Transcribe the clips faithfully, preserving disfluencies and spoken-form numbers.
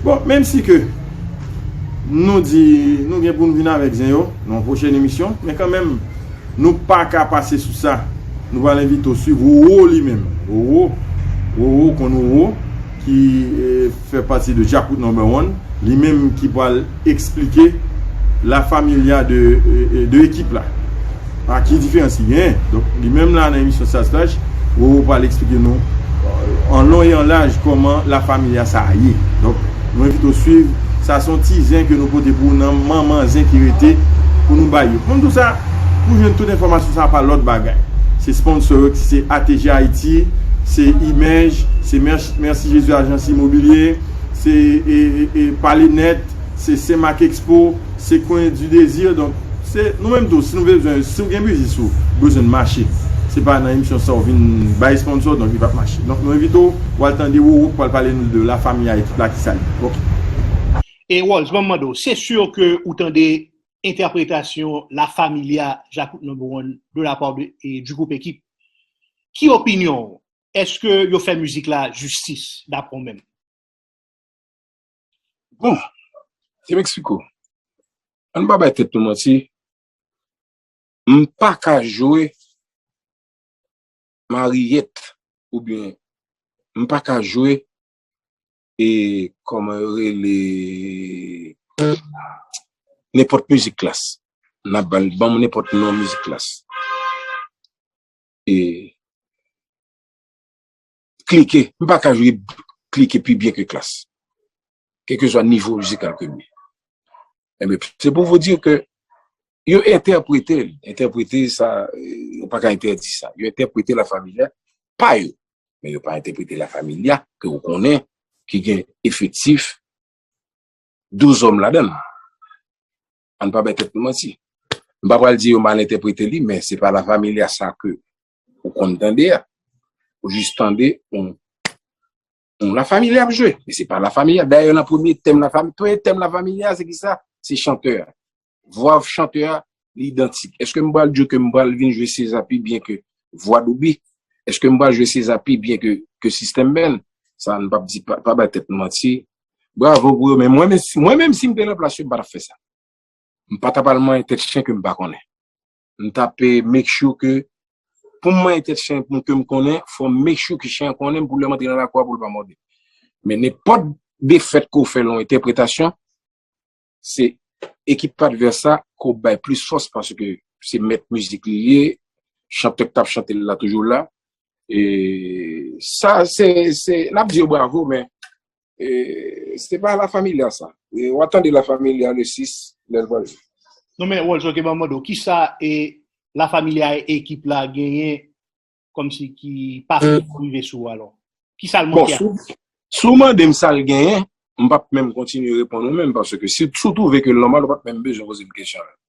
Bon, menm si ke nou di nou gen pou n vin avèk zen yo nan yon pwochèn emisyon, men kanmenm, nou pa ka pase sou sa. Nou pral envite w swiv Roro li menm. Roro, Roro, ou konn Roro, ki eh, fè pati de Djakout Number One, li menm ki pral eksplike La Familia de, eh, eh, de ekip la. A ki diferans li genyen? Donk, li menm la nan emisyon Saz Flash, Roro pral eksplike nou an lon e an laj kòman La Familia sa a ye. Donk, nou envite w swiv. Sa se yon ti zen ke nou pote pou ou nan manman zen ki rete pou nou bay yo. Pou nou sa, pou jwenn tout enfòmasyon sa pa lòt bagay. Se sponsor yo ki se A T G Haïti, se Imèj, se Mèch- Mèsi Jezi Ajans Imobilye, se e, e, e, Pale Nèt, se Senmak Expo, se Coin du Désir. Donk, se nou menm tou, si nou bezwen, si w gen biznis ou bezwen mache, se pa nan emisyon sa w vin bay sponsor, donk li p ap mache. Donk, nou envite w pou al tande Roro, pou al pale nou de La Familia, ekip la ki sa l ye. Ok. E Walls, ban m mande w, se si ke ou tande entèpretasyon La Familia, Djakout Number One, de la part de, e, du groupe Ekip. Ki opinyon w? Èske yo fè mizik la jistis, daprè w menm? Bon, se m eksplike w. Ann pa bay tèt nou manti. M pa ka jwe mariyèt oubyen m pa ka jwe e kòman yo rele nenpòt mizik klas. N ap ban ban m nenpòt non mizik klas. E klike, m pa ka jwe klike pi byen ke klas. Kèlkeswa nivo mizikal ke m ye. Ebyen, se pou vous dire ke yo entèprete l, entèprete sa, yo pa ka entèdi sa. Yo entèprete La Familia pa yo. Men yo pa entèprete La Familia ke ou konnen ki gen efektif douz òm ladan l. Ann pa bay tèt nou manti. M pa pral di yo mal entèprete li, men se pa La Familia sa ke ou konn tande a. Ou jis tande yon yon La Familia ap jwe. Men se pa La Familia. Dayè nan premye tèm La Familia, premye tèm La Familia se ki sa? Se chantè a. Vwa chantè a li idantik. Èske m pral di ke m pral vin jwe Seza pi byen ke vwa Douby? Èske m pral jwe Seza pi byen ke ke System Band? Sa n p ap di, pa, pa bay tèt nou manti. Bravo pou yo, men mwen menm, mwen menm si m te nan plas yo, m pa t ap fè sa. M pa t ap al manyen tèt chen ke m pa konnen. M t ap make sure ke pou m manyen tèt chen pou ke m konnen, fò m make sure ke chen an konnen m pou lè m antre nan lakou a pou l pa mòde m. Men nenpòt defèt ke w fè nan yon entèpretasyon, se ekip advès la ke w bay plis fòs paske se mèt mizik li ye, chantè k t ap chante l la toujou la. E sa, se, se, n ap di yo bravo, men e, se pa La Familia sa. E, w a tande La Familia le sis, lè l pral jwe. Non, men, Walls, ok, ban m mande w, kisa e La Familia e ekip la genyen kòmsi ki pa fèk rive sou ou alò? Kisa l Bon, manke a? si w- si w mande m sa l genyen, m p ap menm kontinye reponn ou menm, paske si, si w twouve ke l nòmal, ou p ap menm bezwen poze m kesyon an.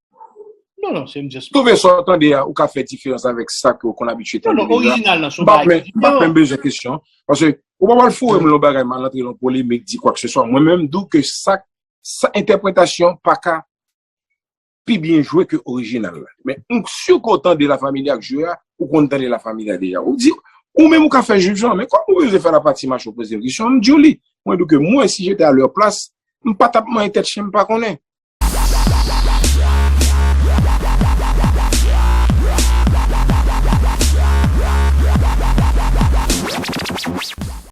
Non, non, se m just. Twouve sa w tande a, ou ka fè diferans avèk sa ke w konn abitye Non, tande non, deja. orijinal nan se M yon p ap bagay menm, m p ap diferan. Menm bezwen kesyon. Paske ou pa pral foure m nan bagay, m al antre nan polemik, di kwa ke se swa. Mwen menm, m di w ke sa, sa entèpretasyon pa ka pi byen jwe ke orijinal la. Men m si ke w tande La Familia k jwe a, ou konn tande La Familia deja. Ou di, ou menm ou ka fè jijman, men kòm ou bezwen fè la pati mache ou poze m kesyon, m di w li. Mwen, di w ke mwen, si j'étais à leur place, m pa t ap manyen tèt chen m pa konnen.